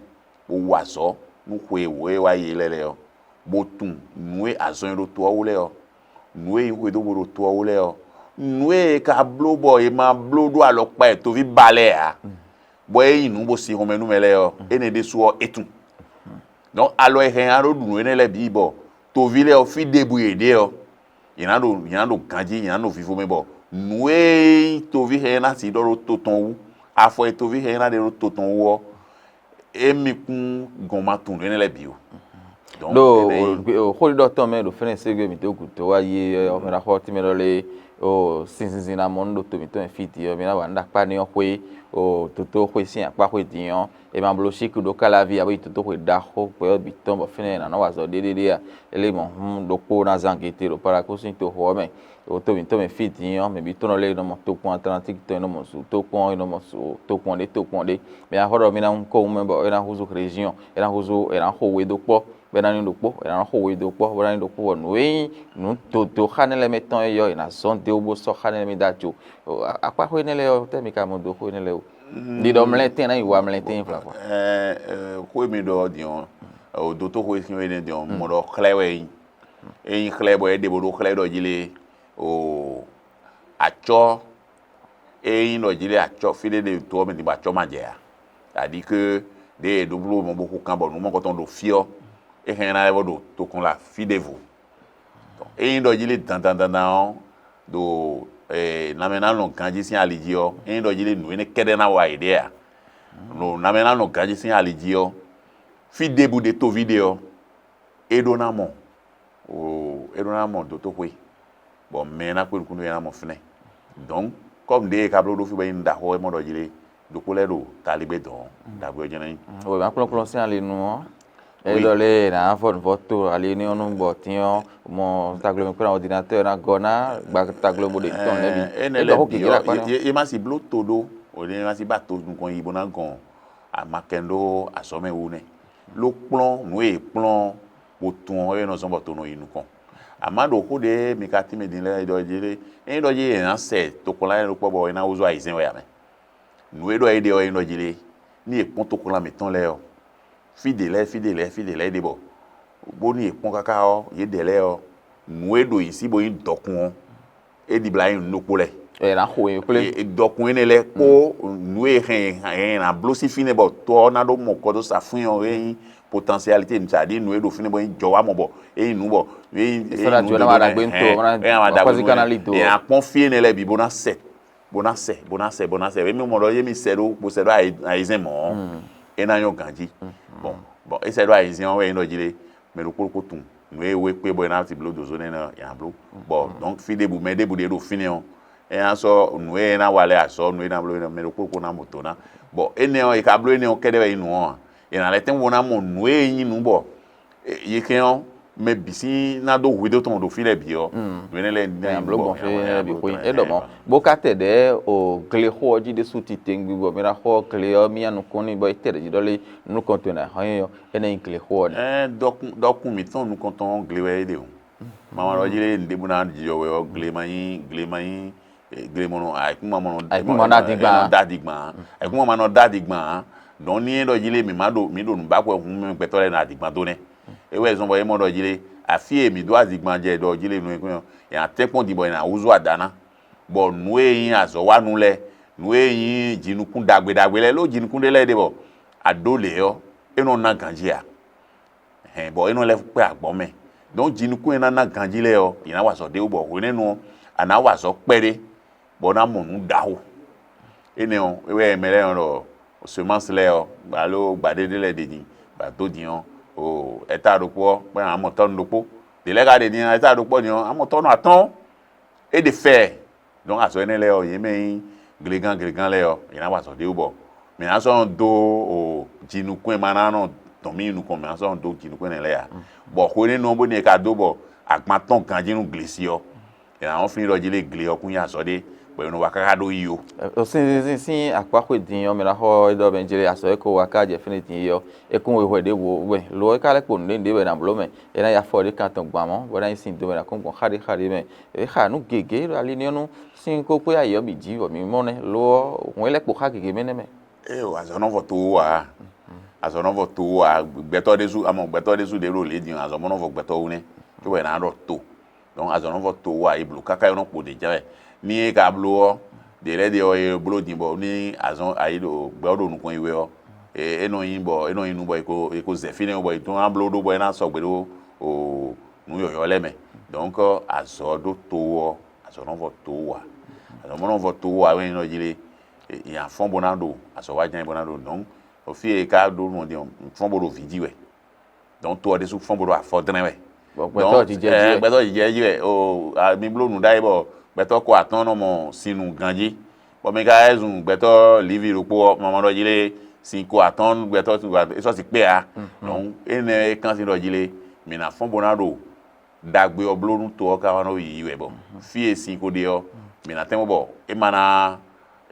bó wa azɔ̌ nú xwe e wǒ e wá yi lɛ́ɛ lɛ́ɛ ɔ́, bó tunwun nǔ e azɔn e ɖo to ɔ́ wú lɛ́ɛ ɔ́, nǔ e nyí xwedó bó ɖo to ɔ́ wú lɛ́ɛ ɔ́, nǔ e è ka bló bɔ è ma bló ɖó alɔkpa e toví ba lɛ́ɛ ǎ, bɔ é nyí nǔ bó sin xomɛ nú mɛ lɛ́ɛ ɔ́, énɛ́ ɖésú ɔ́, é tunwun. Donc alɔ e hɛn nya ɖó ɖu nǔ énɛ́ lɛ́ɛ bǐ bɔ toví lɛ́ɛ ɔ́, fí ɖěbǔ yě ɖe ɔ́, yě ná ɖo yě ná ɖo ganjí, yě ná ɖo vivo mɛ bɔ nǔ e nyí toví hɛn ná sǐ ɖɔ ɖó to tɔn wú, afɔ e toví hɛn ná ɖe ɖó to tɔn wú ɔ́, émí kún gɔn ma tunwun nǔ énɛ́ lɛ́ɛ bǐ ó. ɖo xóɖiɖɔ tɔn mɛ ɖo fɛnɛ ségbe mǐtɔn gǔdo wá yi ɔmɛɖaxɔ tínmɛ ɖɔ lé o sinzinzin ná mɔ nú ɖo to mǐtɔn mɛ fí din ɔ́, mi ná wa nú ɖo akpá ní ɔ́ xwé o toto xwé sín akpá xwé din ɔ́, è ma bló síkú ɖó kálaví abo yi toto xwé ɖaxó gbɛ ɔ́ bǐ tɔn bɔ fɛnɛ è nǎ nɔ wa azɔ̌ ɖéɖéɖé a? É lé mɔ̌ hún ɖokpó ná zán gete ɖo Palakúsin toxo ɔ́ mɛ. O to mǐtɔn mɛ fí din ɔ́, mɛ bǐ tɔn lɛ́ɛ e nɔ mɔ tokpɔn Atlantík tɔn, e nɔ mɔ zu tokpɔn, e nɔ mɔ zu tokpɔn ɖé tokpɔn ɖé. Mɛ axɔ́ ɖɔ mì ná kó wún mɛ bɔ é ná húzú régiɔn, é ná húzú, è nǎ xo we dó kpɔ́, bɔ é ná nyí ɖokpó, è nǎ xo we dó kpɔ́, bɔ é ná nyí ɖokpó, bɔ nǔ e nyí nǔ dodo xá nɛ́ lɛ́ɛ mɛ tɔn é yɔ, è nǎ zɔ́n dó bó sɔ́ xá nɛ́ lɛ́ɛ mɛ dó ajo. Akpá xwé nɛ́ lɛ́ɛ ɔ́, tɛ́ mi ka mɔ dó xwé nɛ́ lɛ́ɛ o? Ɖiɖɔ mlɛ́tɛn ná yi wa mlɛ́tɛn vla kpɔ́. Xó e mi ɖɔ ɔ́ din ɔ́, o dotóxwé sín é nɛ́ din ɔ́, mɔ ɖɔ xlɛ́ wɛ é nyí. É nyí xlɛ́ bɔ é ɖe bo ɖó xlɛ́ ɖɔ jí lé o acɔ́ é nyí ɖɔ jí lé acɔ́ fí ɖé ɖe to ɔ́ mɛ din bɔ acɔ́ ma jɛ ǎ. Aɖi ke ɖě e ɖo bló mɔ bó xo kan bɔ nǔ mɔkɔtɔn ɖo fí ɔ́, é hɛn ná lɛ́ vɔ ɖo tokɔn la fí ɖěvo. É nyí ɖɔ jí lé dandan dandan ɔ́, ɖo lanmɛ ná nɔ ganjí sín ali jí ɔ́, é nyí ɖɔ jí lé nǔ énɛ́ kɛ́ɖɛ́ ná wa yě ɖe ǎ. Ɖo lanmɛ ná nɔ ganjí sín ali jí ɔ́, fí ɖěbǔ ɖé toví ɖe ɔ́, é ɖó ná mɔ, oo, é ɖó ná mɔ dotóxwé, bɔ mɛ e ná kpé nukúnnú é ná mɔ fínɛ́. Donc, kɔ́mu ɖě e ka bló ɖó fí bɔ é nyí ɖaxó wɛ mɔ ɖɔ jí lé, ɖokpó lɛ́ɛ ɖo taligbé dɔn ɖagbe ɔ́ jɛ́n ná nyí. Wěma kplɔ́nkplɔ́n sín ali nu ɔ́, é ɖɔ lé è nǎ vɔ nǔvɔ to ali énɛ́ ɔ́ nu bɔ tín ɔ́ mɔ taglomɛ kpó ná ordinateur ná gɔ́ ná gba taglomɛ bó ɖe tɔn nɛ́ bǐ. É ɖɔ xó gěgé ɖo akpá nɛ́. É ma si bló to ɖó, ò ní ma si ba to nukɔn yi bó ná gɔn amakɛn ɖó azɔ̌ mɛ wú nɛ́. Ló kplɔ́n nǔ e è kplɔ́n bó tunwun ɔ́ é nɔ zɔ́n bɔ to nɔ yi nukɔn. Amǎ ɖo xó ɖě mi ka tínmɛ din lɛ́ɛ ɖɔ jí lé, ényí ɖɔ jí è nǎ sɛ tokpɔnla énɛ́ ɖokpó bɔ é ná húzú ayizɛ́n wɛ ǎ mɛ. Nǔ e ɖɔ é ɖe ɔ́ é nɔ jí lé, ní è kpɔ́n toxlán mǐtɔn lɛ́ɛ ɔ́, fí ɖě lɛ́ɛ fí ɖě lɛ́ɛ fí ɖě lɛ́ɛ é ɖe bɔ bónú è kpɔ́n káká ɔ́, yědɛɛ lɛ́ɛ ɔ́, nǔ e ɖo yě sí bó nyí dɔkun ɔ́, é ɖibla nyí nǔ ɖokpó lɛ́ɛ. È nǎ xo yě kplé. Dɔkun énɛ́ lɛ́ɛ kpó nǔ e hɛn è nǎ bló sín fínɛ́ bɔ to ɔ́ ná ɖó mɔ kɔ dó sa fún ɔ́ é nyí potentialité, c'est-à-dire nǔ e ɖo fínɛ́ bɔ é nyí jɔwámɔ bɔ é nyí nǔ bɔ é nyí é nyí nǔ ɖé ɖagbe ntó é nyí amadagbe nú ɛ. È nǎ kpɔ́n fí énɛ́ lɛ́ɛ bǐ bó ná sɛ bó ná sɛ bó ná sɛ bó ná sɛ bó ná sɛ émi mɔ ɖɔ yémi sɛ ɖó bó sɛ ɖó ayizɛ́n mɔ̌ ɔ́, é ná nyɔ́ ganjí. Bon, bon é sɛ ɖó ayizɛ́n ɔ́ wɛ é nɔ jí lé, mɛ ɖokpó ɖokpó tunwun nǔ e wé kpé bɔ é ná ti bló dǒzó nɛ́ nɔ nya bló. Bon, donc fí ɖěbǔ mɛ ɖěbǔ ɖě ɖo fínɛ́ ɔ́, é ná sɔ́ nǔ e é ná wa lɛ́ɛ azɔ̌ nǔ e ná bló é nɔ mɛ ɖokpó ɖokpó ná mɔ dǒ ná. Bon, énɛ́ ɔ́ è ka bló énɛ́ ɔ́ kɛ́ɖɛ́ wɛ nyí nǔ ɔ́ a? È nǎ lɛ́ tɛ́nwú bó ná mɔ nǔ e nyí nǔ bɔ yě kɛn ɔ́ mɛ bǐ sín ná dó hwedó tɔn ɖo fínɛ́ bǐ ɔ́, nǔ énɛ́ lɛ́ɛ ní bló gbɔn fí é ɖɔ mɔ̌. Bó ka tɛ ɖɛ̌ o glexó ɔ́ jí ɖésú titewungbe bɔ mi ná xɔ gle ɔ́ mì nyi nukɔn n'i bɔ é tɛ ɖě jí ɖɔ lé nukɔn towe ná hɔn ɔ́, énɛ́ nyí glexó ɔ́ nɛ́. Dɔkun mǐtɔn nukɔntɔn ɔ́ gle wɛ é ɖe o. Mama ɖɔ jí lé nǔɖé bó ná jijɔ wɛ ɔ́, gle ma nyí gle ma nyí gle mɔ nɔ ayǐkúngban mɔ nɔ Ayǐkúngban nɔ dó adigban. Dó adigban. Ayǐkúngban ma nɔ dó adigban. Dɔn ní é ɖɔ jí lé mǐ má ɖo mǐ ɖo nǔ ba xwɛ hun mɛ gbɛtɔ́ lɛ́ɛ nɔ adigban dó nɛ́. É wɛ zɔn bɔ é mɔ ɖɔ jí lé afí e mǐ ɖó adigban jɛ ɖɔ jí lé nú é kpɛ́n ɔ́, è nǎ tɛ́nkpɔ́n din bɔ è nǎ húzú ada ná, bɔ nǔ e nyí azɔ̌wanu lɛ́ɛ, nǔ e nyí jinukún ɖagbe ɖagbe lɛ́ɛ ló jinukún ɖé lɛ́ɛ ɖe bɔ a ɖǒ lě ɔ́, é nɔ ná ganjí ǎ. Hɛn bɔ é nɔ lɛ́ kpɛ́ agbɔ̌n mɛ. Dɔn jinukún e ná ná ganjí lɛ́ɛ ɔ́, yě ná wa azɔ̌ ɖé wú bɔ hwenɛ́nu ɔ́, a nǎ wa azɔ̌ kpɛɖé, bɔ é ná mɔ nǔ ɖaxó. Énɛ́ ɔ́, é wɛ mɛ lɛ́ɛ nɔ ɖɔ semánsi lɛ́ɛ ɔ́, alo gbǎɖéɖé lɛ́ɛ ɖe din, bɔ a dǒ din ɔ́, o ɛta ɖokpó ɔ́, bɔ a nǎ mɔ tɔ́nu ɖokpó. Ɖě lɛ́ɛ ka ɖe din ɔ́, ɛta ɖokpó din ɔ́, a mɔ tɔ́nu atɔ́ɔ́n. É ɖe fɛ. Dɔn azɔ̌ énɛ́ lɛ́ɛ ɔ́, yě mɛ nyí glegán glegán lɛ́ɛ ɔ́, yě ná wa azɔ̌ ɖé wú bɔ mǐ ná sɔ́ nɔ dó o jinukún e ma ná nɔ dɔn mì nukɔn, mǐ ná sɔ́ nɔ dó jinukún énɛ́ lɛ́ɛ ǎ. Bɔ hwenɛ́nu ɔ́ bónú è ka dó bɔ agban tɔn ganjí nú glesi ɔ́, è nǎ nɔ flín ɖɔ jí lé gle ɔ́ kún nyí azɔ̌ ɖé, bɔ è nɔ wa káká ɖó yi ó. Sinzínzín sín akpá xwé din ɔ́, mɛ ná xɔ é ɖɔ mɛ jlé azɔ̌ e ko wa ká jɛ fínɛ́ din é ɔ́, é kún wehwɛ ɖěvo wɛ. Lo ɔ́, é ka lɛ́ kpo nǔɖé nǔɖé wɛ è nǎ bló mɛ. É ná yi afɔ ɖé kan tɔn gban mɔ̌, bɔ é ná yi sin do mɛ ná kún gbɔn xáɖéxáɖé mɛ. É xa nǔ gěgé ɖo ali ní ɔ́ nú sín kókó ayǐ ɔ́ bǐ jí bɔ mǐ mɔ nɛ́. Lo ɔ́, hǔn é lɛ́ kpo xá gěgé mɛ nɛ́ mɛ. Ée azɔ̌ nɔ vɔ towo ǎ. Azɔ̌ nɔ vɔ towo ǎ. Gbɛtɔ́ ɖésú amɔ gbɛtɔ́ ɖésú ɖě ɖo lě din azɔ̌ mɔ nɔ vɔ gbɛtɔ́ wú nɛ́. Cóbɔ è nǎ ɖɔ to. Donc azɔ̌ nɔ vɔ towo ǎ, è blǒ káká é nɔ kpo ɖě jɛ́n wɛ. Ní é ka bló ɔ́, ɖě lɛ́ɛ ɖe ɔ́, è bló din bɔ ní azɔ̌ ayǐ ɖo gbɛ ɔ́ ɖo nukɔn yi wɛ ɔ́, é nɔ nyí bɔ é nɔ nyí nu bɔ è ko è ko zɛ fínɛ́ bɔ è tún ná bló ɖó bɔ é ná sɔgbe ɖó nǔ yɔ̌yɔ́ lɛ́ɛ mɛ. Donc azɔ̌ ɖó to ɔ́, azɔ̌ nɔ vɔ to ǎ. Azɔ̌ mɔ nɔ vɔ to ǎ wɛ nyí nɔ jí lé. Nya fɔ́n bó ná ɖo azɔ̌ wá jɛ́n bó ná ɖo. Donc fí e é ka ɖó nɔ din ɔ́, fɔ́n bó ɖo vǐ jí wɛ. Donc to ɔ́ ɖésú fɔ́n bo ɖo afɔ dlɛ́n wɛ. Gbɛtɔ́ jijɛ jí wɛ. Gbɛtɔ́ jijɛ jí wɛ o. Mi bló nǔ ɖ'ayǐ bɔ gbɛtɔ́ ko atɔ́ɔ́n nɔ mɔ sin nu ganjí, bɔ mi ka zun gbɛtɔ́ Livi ɖokpó ɔ́, mama ɖɔ jí lé, sin ko atɔ́ɔ́n gbɛtɔ́ é sɔ́ si kpé ǎ. Donc énɛ́ é kán sin ɖɔ jí lé, mǐ ná fɔ́n bo ná ɖo ɖagbe ɔ́ bló nú to ɔ́ ka wá nɔ yi wɛ bɔ fí e sin ko ɖe ɔ́, mǐ ná tɛ́n bɔ é ma ná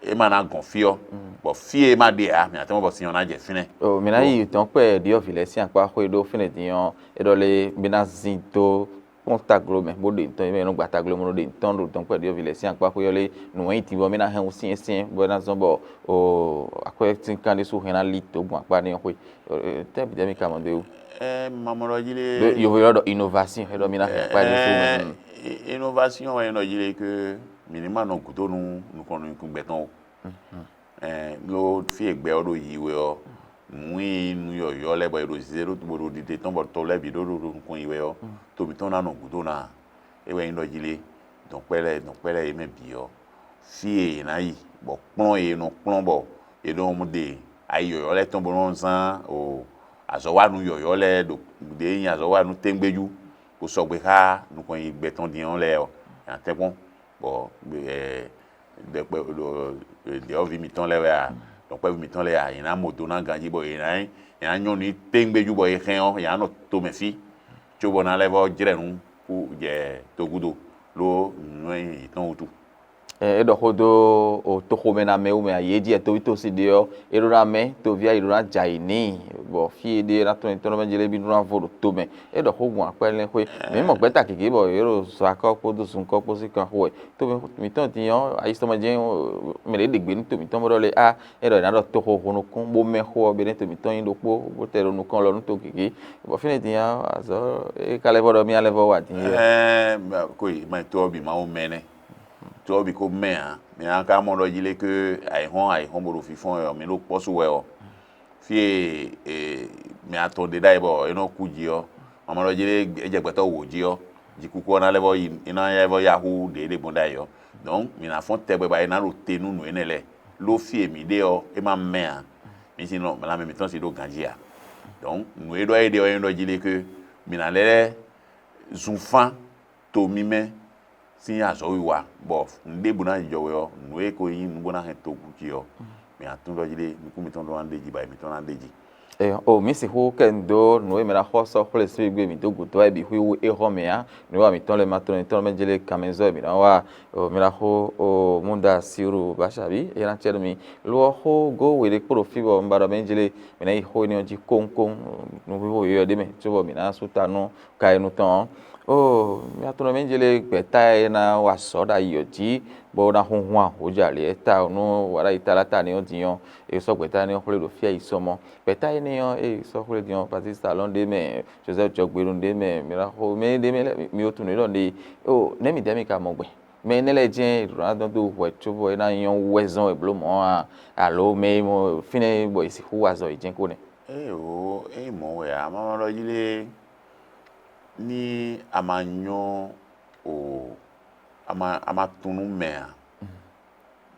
é ma ná gɔn fí ɔ́, bɔ fí e é ma ɖe ǎ, mǐ ná tɛ́n bɔ sin ɔ́ ná jɛ fínɛ́. O mǐ ná yi dɔ̌nkpɛ ɖyɔ̌vǐ lɛ́ɛ sín akpá xwé ɖó fínɛ́ din ɔ́, é ɖɔ lé mí ná zin dó kpɔ́n taglo mɛ bó ɖe nǔtɔn, é mɛ nɔ gba taglo mɛ nɔ ɖe nǔtɔn ɖo dɔ̌nkpɛ ɖyɔ̌vǐ lɛ́ɛ sín akpá xwé ɔ́ lé nǔ e nyi din bɔ mí ná hɛn wú syɛ́nsyɛ́n bɔ é ná zɔ́n bɔ o akwɛ́sínkán ɖésú hɛn ná lí dǒ gbɔn akpá n'i ɔ́ xwé. Tɛ́ bǐ tɛ́ mí ka mɔ dó é wú? Ɛ mamɔ ɖɔ jí lé. Ɖó yovo ylɔ́ ɖɔ innovation é ɖɔ mí ná hɛn akpá ɖésú mɛ. Innovation wɛ é nɔ jí lé que mǐ ní ma nɔ gǔdo nú nukɔn nukún gbɛtɔn o. Ɖó fí e gbɛ ɔ́ ɖo yi wɛ ɔ́, nǔ e nyí nú yɔ̌yɔ́ lɛ́ɛ bɔ è ɖo zizé ɖó bo ɖo ɖiɖe tɔn bɔ tɔ lɛ́ɛ bǐ ɖó ɖo nukɔn yi wɛ ɔ́, to mǐtɔn ná nɔ gǔdo ná. É wɛ nyí ɖɔ jí lé, dɔ̌nkpɛ́ lɛ́ɛ dɔ̌nkpɛ́ lɛ́ɛ é mɛ bǐ ɔ́, fí e yě ná yi, bɔ kplɔ́n e è nɔ kplɔ́n bɔ è nɔ ɖe ayi yɔ̌yɔ́ lɛ́ɛ tɔn bó nɔ́ zán o azɔ̌wanu yɔ̌yɔ́ lɛ́ɛ ɖo ɖě nyí azɔ̌wanu tɛ́ngbéjú, bó sɔgbe xá nukɔn yi gbɛtɔ́ din ɔ́ lɛ́ɛ ɔ́, è nǎ tɛ́nkpɔ́n. Bɔ ɛ ɖɛkpɛ ɖɔ ɖɛ̌ɔ́ví mitɔn lɛ́ɛ wɛ a, dɔ̌nkpɛ́ví mitɔn lɛ́ɛ a, yě ná mɔ do ná ganjí bɔ yě ná yě ná nyɔ́ nú tɛ́ngbéjú bɔ è hɛn ɔ́, yě ná nɔ tomɛ fí, cóbɔ ná lɛ́ vɔ́ jlɛ́ nǔ kú jɛ togúdo ló nǔ e yětɔn wútu. É ɖɔ xó dó toxomɛnamɛ wú mɛ a, yě jí towítɔ́sí ɖé ɔ́, é ɖó ná mɛ toví a, yě ɖó ná jɛ ayǐ n'i, bɔ fí e ɖe ná tɔn nyitɔ́ mɛ jlé bí ɖó ná vo ɖo tomɛ. É ɖɔ xó gbɔn akpɛ́ lɛ́n xwé. Mǐ mɔ gbɛ̌ta gěgé bɔ yě ɖo zɔakɔ́ kpódó zunkɔ́ kpó sín kan xo wɛ. To mǐtɔn din ɔ́, ayisɔmɔ jɛ́n mɛ ɖě ɖe gbe nú to mǐtɔn bó ɖɔ lé a, é ɖɔ è nǎ ɖɔ toxo ho nukún bó mɛ xó ɔ́, bɔ é nɛ́ to mǐtɔn nyí ɖokpó, bó tɛ ɖo nukɔn lɔ nú to gěgé. Bɔ fínɛ́ din ɔ́, azɔ̌ é ka lɛ́ vɔ ɖɔ mì a lɛ́ vɔ wa din é. Ɛɛ, ko yi ma to ɔ́ bǐ Mawu mɛ nɛ́. To ɔ́ bǐ ko mɛ ǎ. Mǐ ná ka mɔ ɖɔ jí lé ké ayǐhɔ́n ayǐhɔ́n bo ɖo fínfɔ́n wɛ ɔ́, mǐ ɖo kpɔ́ su wɛ ɔ́, fí e mɛ atɔn ɖe ɖ'ayǐ bɔ é nɔ kú jí ɔ́, mamɔ ɖɔ jí lé é jɛ gbɛtɔ́ wǒ jí ɔ́, jǐkúkú ɔ́ ná lɛ́ vɔ yi é ná lɛ́ vɔ yá hú ɖě ɖe gbɔn ɖ'ayǐ ɔ́. Donc mǐ ná fɔ́n tɛgbɛ bɔ é ná ɖo te nú nǔ énɛ́ lɛ́ɛ. Ló fí e mǐ ɖe ɔ́, é ma mɛ ǎ. Mǐ sin nɔ lanmɛ mǐtɔn sin ɖó ganjí ǎ. Donc nǔ e ɖɔ é ɖe ɔ́ é ɖɔ jí lé ké mǐ ná lɛ́ zunfán to mímɛ́ sín azɔ̌wiwa, bɔ nǔ ɖěbǔ ná jɔ wɛ ɔ́, nǔ e ko nyí nǔ bó ná hɛn togun jí ɔ́, mǐ atún ɖɔ jí ɖé nukún mitɔn ɖó ná ɖe jí, bɔ ayǐ mitɔn ná ɖe jí. Ɛ o mǐ sixú kɛ nu dó nǔ e mɛ ná xɔ sɔ́ xwlé síbígbe mǐ dó gǔdo wɛ bǐ xwíwú é xɔ mɛ ǎ. Nǔ e wa mǐtɔn lɛ́ɛ ma tlɔ́n mǐtɔn mɛ jlé kanmɛ zɔ́ wɛ mǐ ná wa. O mǐ ná xó o múda sírú báṣabí é ná cɛ́ nú mì. Lo ɔ́ xó gó we ɖé kpó ɖo fí bɔ un ba ɖɔ mɛ jlé mǐ ná yi xó énɛ́ ɔ́ jí kóŋkóŋ. Nǔ xwíxó yɔ̌yɔ́ ɖé mɛ cóbɔ mǐ ná sú ta nú ka e nu tɔn ɔ́. Oo, mía tɔn mɛ jele gbɛ̌ta e ná wa azɔ̌ ɖo ayǐ ɔ́ jí, bó ná húnhún ahǒjǎlí e ta nú wǎ ɖo ayi taláta ní ɔ́ din ɔ́, è sɔ́ gbɛ̌ta énɛ́ ɔ́ xwlé ɖo fí e ayi sɔ mɔ. Gbɛ̌ta énɛ́ ɔ́, è sɔ́ xwlé din ɔ́, Batista Lɔn ɖé mɛ, Jozɛ́fu Jɔgbenu ɖé mɛ, Miraxo mɛ ɖé mɛ, mi ó tunwun yě ɖɔ ɖe, oo, nɛ̌ midɛɛ mi ka mɔ gbɛn? Mɛ énɛ́ lɛ́ɛ jɛ́n è ɖǒ ná dɔn dó hwɛ cóbɔ é ná nyɔ́ wú wɛ zɔ́n wɛ blǒ mɔ̌ a, alo mɛ e mɔ fínɛ́ bɔ è sixú wa azɔ̌ yějɛ́n kó nɛ́? Ée o, é mɔ wɛ ǎ, ma ma ɖɔ jí lé, ní a ma nyɔ́ o, a ma a ma tunwun nú mɛ ǎ,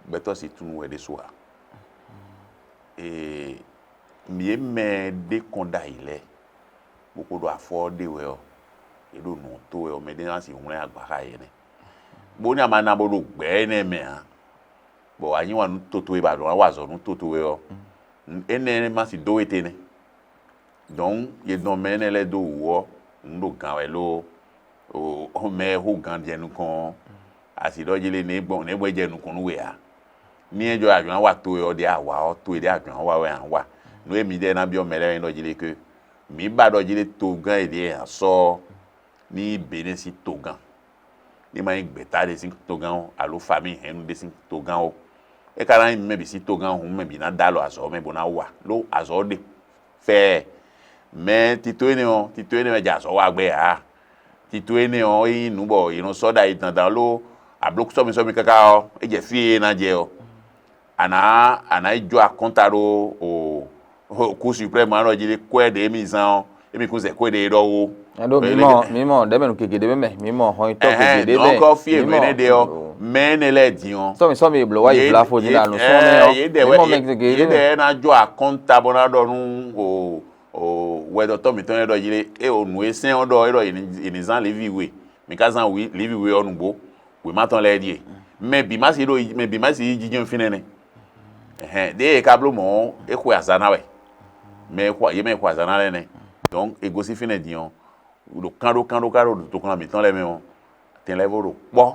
gbɛtɔ́ sixú tunwun wɛ ɖésú ǎ. Ee, yě mɛ ɖé kɔn ɖ'ayǐ lɛ́ɛ, bó kó ɖo afɔ ɔ́ ɖe wɛ ɔ́, yě ɖo nǔ ɔ́ tó wɛ ɔ́, mɛ ɖé ná sixú hwlɛ́n agba xá yě nɛ́. Bónú a ma ná bó ɖo gbɛ̌ énɛ́ mɛ ǎ, bɔ a yí wǎn nú to towe bɔ a ɖǒ ná wa azɔ̌ nú to towe ɔ́, énɛ́ ma sixú dó we te nɛ́. Donc yě dɔn mɛ énɛ́ lɛ́ɛ dó wǔ ɔ́, nǔ ɖo gǎn wɛ lóó, mɛ e xó gǎn jɛ nukɔn ɔ́, a sixú ɖɔ jí lé nɛ̌ gbɔn nɛ̌ gbɔn é jɛ nukɔn nú we ǎ. Ní é jɔ a jǒ ná wa towe ɔ́ ɖě a wa ɔ́, towe ɖě a jǒ ná wa wɛ a nǎ wa. Nǔ e midɛɛ ná byɔ́ mɛ lɛ́ɛ é nyí ɖɔ jí lé ké, mǐ ba ɖɔ jí lé togán e ɖě a sɔ́ ɔ́, ní nyí Benɛ́ɛ sín togán, ní ma nyí gbɛ̌ta ɖé sín togán ó, alo famíi hɛ̌nnu ɖé sín togán ó. É ka ná nyí mɛ bǐ sín togán hǔn, mɛ bǐ ná dó alɔ azɔ̌ mɛ bó ná wa, ɖó azɔ̌ ɔ́ ɖe fɛɛ. Mɛ tito énɛ́ ɔ́, tito énɛ́ wɛ jɛ azɔ̌ wa gbɛ ǎ. Tito énɛ́ ɔ́, é nyí nǔ bɔ è nɔ sɔ́ ɖo ayi dandan ló ablókúsɔ́misɔ́mi káká ɔ́, é jɛ fí e é ná jɛ ɔ́, a nǎ a nǎ yi jó akɔ́nta ɖó o Cour suprême ɔ́ ɖɔ jí ɖé kwɛ́ ɖě mi zán ɔ́, émi kún zɛ kwɛ́ ɖě ɖɔhú. Ɖó mǐ mɔ mǐ mɔ ɖɛ̌mɛnu gegě ɖé mɛ, mǐ mɔ hɔnyitɔ́ gegě ɖé mɛ. Donc fí e nǔ énɛ́ ɖe ɔ́, mɛ énɛ́ lɛ́ɛ din ɔ́, sɔmi sɔmi blǒ wá yi vla fo din la nǔ sɔn mɛ ɔ́, yě ɖɛ mǐ wɛ mɔ mɛ gegě yě ɖé mɛ. Ɖɛ ná jó akɔ́nta bó ná ɖɔ nú o o Wɛdɔtɔ́ mǐtɔn lɛ́ɛ ɖɔ yě é o nǔ e sɛ́n ɔ́ ɖɔ é ɖɔ yě ní zán Levíi we, mǐ ka zán Levíi we ɔ́ nǔgbó. Wěma tɔn lɛ́ɛ ɖíe. Mɛ bǐ má si ɖo mɛ bǐ má si yí jínjɔ́n fínɛ́ nɛ́. Ɛhɛn, ɖěe è ka bló mɔ̌ ɔ́, é xwe azǎn ná wɛ. Mɛ e xo yě mɛ e xo azǎn ná lɛ́ɛ nɛ́. Donc è gosín fínɛ́ din ɔ́, ɖo kánɖókánɖó ka ɖo toxlán mǐtɔn lɛ́ɛ mɛ ɔ́, atɛn lɛ́ɛ vɔ ɖo kpɔ́.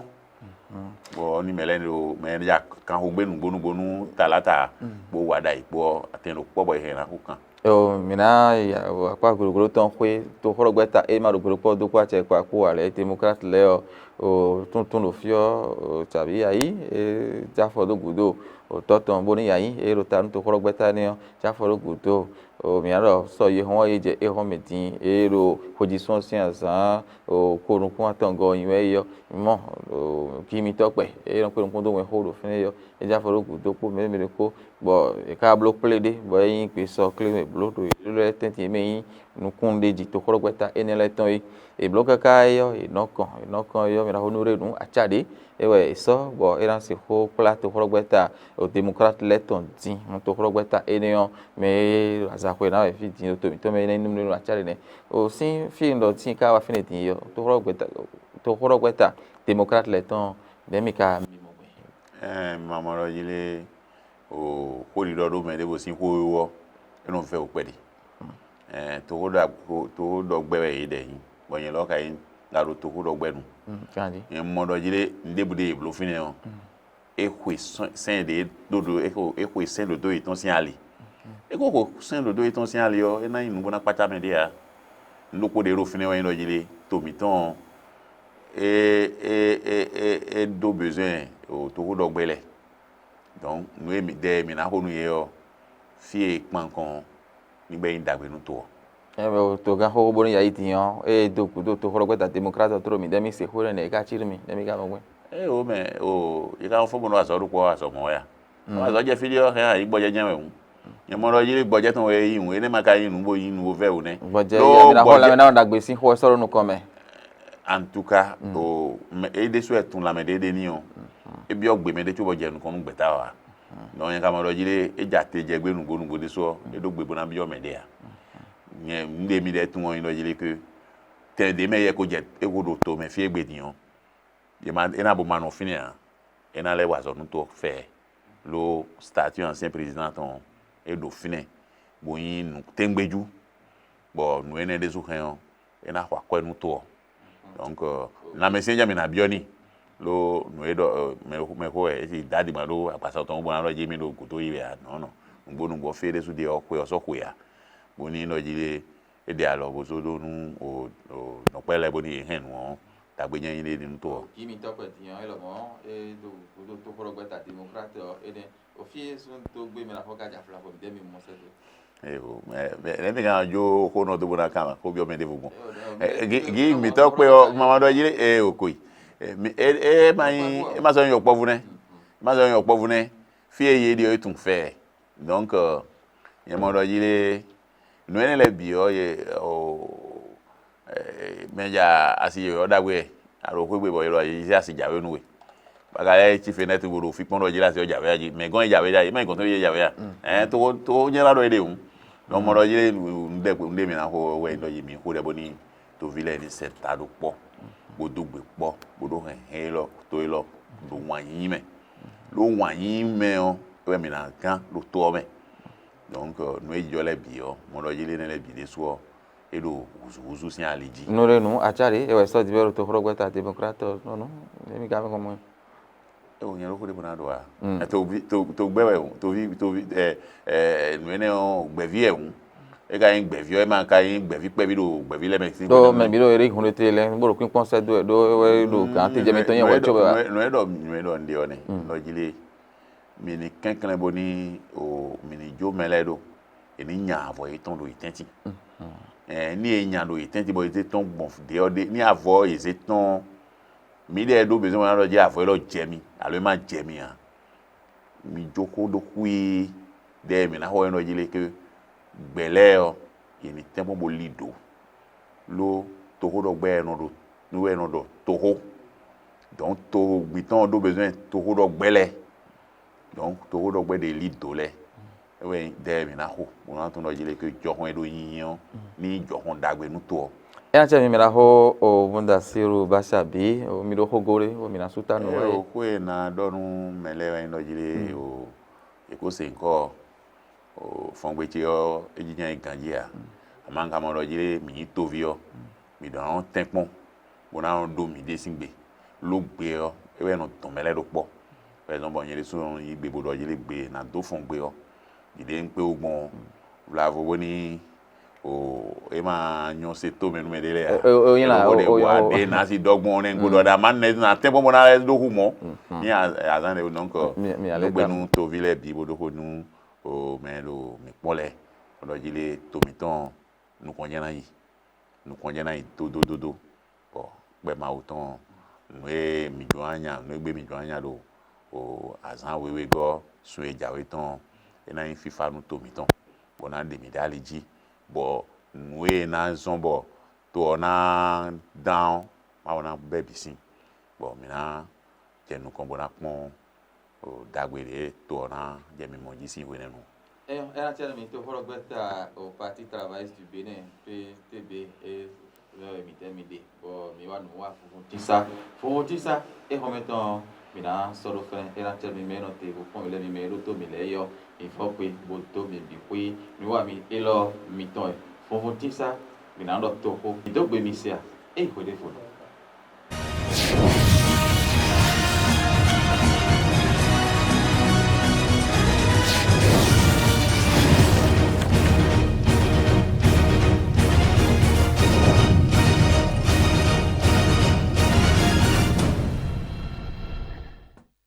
Bɔ ní mɛ lɛ́ɛ ɖo mɛ lɛ́ɛ ja kanxogbé nǔgbó nǔgbó nú talata kpó waɖayi kpó ɔ́, atɛn ɖo kpɔ́ bɔ è hɛn ná xo kan. Eo, mǐ ná yi akpá gǔdo tɔn xwé toxɔ́ɖɔgbɛ́ta e ma ɖo gbe ɖokpó dó kpó acɛ kpa kpó ǎ lɛ́ɛ, Demokrat lɛ́ɛ ɔ́, o, túntún ɖo fí ɔ́, o, Cavǐ Ayí, é jɛ afɔ dó gǔdo, o, tɔ́ tɔn bónú Ayí é ɖo ta nú toxɔ́ɖɔgbɛ́ta énɛ́ ɔ́, jɛ afɔ dó gǔdo, o, mǐ ná ɖɔ sɔ́ yehɔn ɔ́, é jɛ éhɔ́nmɛ din, é ɖo xwéjísɔ́n sín azǎn, o, ko nukún atɔngɔ́ nyi wɛ é ɔ́, mɔ, o, kimitɔ́ kpɛ, é nɔ kpé nukún dó wɛnxó ɖo fínɛ́ é ɔ́, é jɛ afɔ dó gǔdo kpó mɛ ɖé mɛ ɖé kpó, bɔ è ka bló kplé ɖé, bɔ é nyí gbe sɔ klé mɛ blǒ ɖo yě ɖó lɛ́ɛ tɛ́ntin e mɛ nyí nukúnɖéjí toxɔ́ɖɔgbɛ́ta énɛ́ lɛ́ɛ tɔn é. È blǒ káká é ɔ́, è nɔ kɔn, è nɔ kɔn é ɔ́, mɛ ná xo nú ɖé nǔ acá ɖě, é wɛ è sɔ́, bɔ é ná sixú kplá toxɔ́ɖɔgbɛ́ta Demokrat lɛ́ɛ tɔn din, nú toxɔ́ɖɔgbɛ́ta énɛ́ ɔ́, mɛ e azaxwe ná wɛ fí din ɖo to mǐtɔn mɛ é ná nyí nú nú acá ɖě nɛ́. O sín fí e un ɖɔ tíin ká wá fínɛ́ din é ɔ́, toxɔ́ɖɔgbɛ́ta toxɔ́ɖɔgbɛ́ta Demokrat lɛ́ɛ tɔn, nɛ̌ mi ka mi mɔ gbɛn? Ɛɛ, mamɔ ɖɔ jí lé, o xó ɖiɖɔ ɖó mɛ ɖěvo sín xó wíwú ɔ́, é nɔ vɛ́ wǔ kpɛɖi. Ɛɛ, toxó ɖɔ toxó ɖɔ gbɛ wɛ yě ɖɛ nyí, bɔ nyɛ lɔ ka nyí ŋa ɖo toxó ɖɔ gbɛ nu. Nyɛ mɔ ɖɔ jí lé, nǔɖébǔ ɖé yě bló fínɛ́ ɔ́, é xwe sɛ́n ɖě ɖó ɖó é xwe é xwe sɛ́n ɖǒ dó yětɔn sín ali. É ko xwe sɛ́n ɖǒ dó yětɔn sín ali ɔ́, é ná nyí nǔ bó ná kpácá mɛ ɖé ǎ. Nǔ ɖokpó ɖě ɖo fínɛ́ wɛ nyí ɖɔ jí lé, to mǐtɔn ɔ́, é é é é é ɖó bezwɛn o toxó ɖɔ gbɛ lɛ. Donc nǔ e mǐ ɖɛ e mǐ ná xo nú yě ɔ́, fí e è kpan kɔn ɔ́, ní gbɛ́ nyí ɖagbe nú to ɔ́. Ɛ mɛ o togán xóxó bónú yayi din ɔ́, ée dó gǔdo toxɔ́ɖɔgbɛ́ta Demokrat ɔ́ tló mǐ ɖɛ́ mì se xó ɖé nɛ́ é ka cí nú mì, nɛ́ mì ka mɔ gbɛn. Ée o mɛ o, yě ka fɔ́n bónú azɔ̌ ɖokpó azɔ̌ mɔ̌ wɛ a? Azɔ̌ jɛ fí ɖé ɔ́ hɛn ayǐ gbɔjɛ́ jɛ́n wɛ hǔn. Nyɛ mɔ ɖɔ yí gbɔjɛ́ tɔn wɛ é nyí hǔn, énɛ́ ma ka nyí nǔ bó nyí nǔ vɛ́ wú nɛ́. Gbɔjɛ́ Ɖó yě mi ná xɔ gbɔjɛ́- lanmɛ ná ɖagbe sín xó ɔ́ sɔ́ ɖó nukɔn mɛ. En tout cas, o mɛ é ɖésú wɛ tunwun lanmɛ ɖé ɖe n'i ɔ́, é byɔ́ gbe mɛ ɖé cóbɔ jɛ nukɔn nú gbɛ̌ta ɔ́ ǎ. Nɔ nyɛ ka mɔ ɖɔ jí ɖé, é ja te jɛ gbé nǔgbó nǔgbó ɖésú ɔ́, é ɖó gbe bó ná byɔ́ mɛ ɖé ǎ. Nyɛ un ɖe mi ɖɛ́ tunwun ɔ́ nyí ɖɔ jí ɖé ké tɛn ɖě mɛ yɛ ko jɛ é ko ɖo to mɛ fí e gbe din ɔ́, yě ma é ná bo ma nɔ fínɛ́ ǎ. É ná lɛ́ wa azɔ̌ nú to fɛ ló statut ancien président tɔn é ɖo fínɛ́, bó nyí nǔ téŋgbéjú, bɔ nǔ énɛ́ ɖésú hɛn ɔ́, é ná xɔ akwɛ́ nú to ɔ́. Donc lanmɛsyɛn jɛ mǐ ná byɔ́ n'i, ló nǔ e ɖɔ mɛxó wɛ é si dó aɖǐ ma ɖó agbasa tɔn bó ná ɖɔ jí mì ɖo gǔdo yi wɛ ǎ nɔ́ nɔ. Nǔgbó nǔgbó fí é ɖésú ɖe ɔ́, xwe ɔ́ sɔ́ xwe ǎ, bó ní nɔ jí ɖé é ɖe alɔ bó zó ɖó nú nɔkpɛ́ lɛ́ɛ bónú yě hɛn nǔ ɔ́, dǎgbé nyɛ nyí ɖé nú to ɔ́. Yí mitɔ́ kpɛ din ɔ́, é lɔmɔ̌ é ɖo gǔdo tóxóɖɔgbɛ́ta Demokrat ɔ́ énɛ́. Òfin e sun dó gbé mɛ ná xɔ ká jà fla xɔ mi dé mi mɔ sɛ́ dó. Eyo, mɛ mɛ mɛ mi kan jo xó nɔ dó bó ná kan xó byɔ́ mɛ ɖěvo gbɔn. Gi mitɔ́ kpé ɔ́, mama ɖɔ yí eye o koyi. E ma nyí e ma sɔ nyí yɔkpɔ́vú nɛ́. E ma sɔ nyí yɔkpɔ́vú nɛ́. Fí e yě ɖi ɔ́, é tunwun fɛ. Donc nyɛ mɔ ɖɔ yí lé nǔ énɛ́ lɛ́ɛ bǐ ɔ́, yě mɛ ja asi yɔ̌yɔ́ ɖagbe wɛ, a ɖo xwé gbe bɔ yě ɖɔ yě zé asi jǎwe nú we. Baka lɛ́ɛ cí fenɛ́tri bo ɖo fí kpɔ́n ɖɔ jí lé asi ɔ́ jǎwe jí, mɛ gɔ́n yě jǎwe jí, mɛ gɔ́n tó yě jǎwe a? Ɛn tó tó nyɛ lá ɖɔ é ɖe hǔn. Nɔ mɔ ɖɔ yé nu ɖɛ nu ɖe mǐ ná xo wɛ ɖɔ yě mǐ xo ɖɛ bóní toví lɛ́ɛ ní sɛ ta ɖó kpɔ́, bó dó gbe kpɔ́, bó ɖó hɛn hɛn élɔ́ tó élɔ́ ɖo wǎn yíyí mɛ. Ɖó wǎn yíyí mɛ ɔ́, é wɛ mǐ ná gán ɖo tó ɔ́ mɛ. Donc nǔ e jɔ lɛ́ɛ bǐ ɔ́, mɔ ɖɔ yé lé nɛ́ lɛ́ɛ bǐ ɖésú ɔ́, é ɖo hǔzúhúzú sín ali jí. Nú ɖé nǔ acá ɖě é wɛ sɔ́ divɛ́ ɖo toxóɖɔgbɛ́ta Demokrat ɔ́ nɔ́ nú émí ka mɛ kɔn mɔ. É wò nyɛ ɖó xó ɖé bó ná ɖo a? Mm. Ɛ, to vi to to gbɛ wɛ o, to vi to vi ɛ ɛ nǔ énɛ́ ɔ́ gbɛ̌ví wɛ hǔn. É ka nyí gbɛ̌ví ɔ́, é ma ka nyí gbɛ̌ví kpɛví ɖo gbɛ̌ví lɛ́ɛ mɛ sín. Ɖó mɛ bǐ ɖo eré hun ɖé te lɛ bó ɖo kpínkpɔ́n sɛ́ dó wɛ ɖó é wɛ ɖo gǎn te jɛ mitɔn nyɛ wɛ có bɛ wa. Nǔ e ɖɔ nǔ e ɖɔ un ɖe ɔ́ nɛ́, ɖɔ jí lé, mi ní kɛnklɛ́n bóní o mi ní jó mɛ lɛ́ɛ ɖó, è ní nya avɔ yětɔn ɖo yě tɛ́ntin. Ɛɛ ní è nya ɖo yě tɛ́ntin bɔ yě tɔn gbɔn ɖě ɔ́ ɖé ní avɔ yě zé tɔn ɔ́, mǐ ɖɛɛ ɖó bezɔn ná ɖɔ jí avɔ élɔ́ jɛ mì alo é má jɛ mì ǎ. Mi jó xó ɖó xwíí ɖɛ e mǐ ná xɔ é nɔ jí lé ké gbɛ̌ lɛ́ɛ ɔ́, yě ní tɛ́nkpɔ́n bó lí dǒ. Ló toxóɖɔgbɛ́ ɛ nɔ ɖo nú wɛ è nɔ ɖɔ toxó. Donc toxógbitɔ́n ɔ́ ɖó bezɔn toxóɖɔgbɛ́ lɛ́ɛ. Donc toxóɖɔgbɛ́ ɖě lí dǒ lɛ́ɛ. É wɛ nyí ɖɛ e mǐ ná xo, bó ná tunwun ɖɔ jí lé ke jɔhɔn e ɖo nyinyi ɔ́ ní nyí jɔhɔn ɖagbe nú to ɔ́. Eya cɛ mi mi la xo o Mudasiru Basa bi o mi ɖo xo go ɖe o mi na su ta nu Eye wɛ. O xó e ná ɖɔ nú mɛ lɛ́ɛ wɛ nyí ɖɔ jí lé o è kó se nyǐkɔ o fɔngbe ce ɔ́ é jínjɔ́n yi ganjí ǎ. Amǎ un ka mɔ ɖɔ jí lé mǐ nyí toví ɔ́, mǐ ɖɔ nɔ tɛ́nkpɔ́n bó ná nɔ ɖó mǐɖée sín gbe. Ló gbe ɔ́, é wɛ nɔ dɔn mɛ lɛ́ɛ ɖó kpɔ́. Wɛ zɔn bɔ nyɛ ɖésú nɔ yí gbe bó ɖɔ jí lé gbe ná dó fɔngbe ɔ́, ɖiɖe un kpé wú gbɔn vlavo bóní o é ma nyɔ se tó mɛ nú mɛ ɖé lɛ́ɛ ǎ. Ɛ, ɛ, ɛ, nyí la, Ebo ɖe o, o, wa o. Ɖe ná si dɔgbɔn nɛ ŋgo ɖɔ ɖa ma nɛ na tɛ́ bɔbɔ ná lɛ ɖó hu mɔ ní azán ɖe donc Mi- mi alé nugbe dam. Nú toví lɛ bǐ bó ɖó xó nú o mɛ ɖo mǐ kpɔ́n lɛ bó ɖɔ jí lé to mǐtɔn nukɔn jɛ ná yi nukɔn jɛ ná yi dódódódó bɔ kpɛ Mawu tɔn nǔ e mǐ jɔ́n anya nǔ e gbé mǐ jɔ́n anya ɖo o azán wewegɔ́ sun e jǎwe tɔn é ná nyí fífá nú to mǐtɔn bó ná ɖe mǐ ɖó ali jí bɔ nǔ e ná zɔ́n bɔ to ɔ́ ná dán ɔ́ Mawu ná bɛ́ bǐ sín bɔ mǐ ná jɛ nukɔn bó ná kpɔ́n ɖagbe ɖě to ɔ́ ná jɛ mimɔ jí sín hwenɛ́nu. Ɛ ɛ ná tiɛ mi to xɔlɔgbɛta o Parti Travailliste du Bénin P T B e mɛ wɛ mi tɛ mi ɖe bɔ mi wá nǔ wá funfun tísá funfun tísá e xɔmɛ tɔn mi ná sɔ́ ɖó fɛn e ná tiɛ mi mɛ nɔ te bó kpɔn mi lɛ mi mɛ ɖó tó mi lɛ yɔ mi fɔ kpe bó dó mi bǐ xwé mi wá mi élɔ́ mitɔn wɛ funfun tísá mi ná ɖɔ toxó mi dó gbe mi se a é yi xwé ɖé fo nɔ.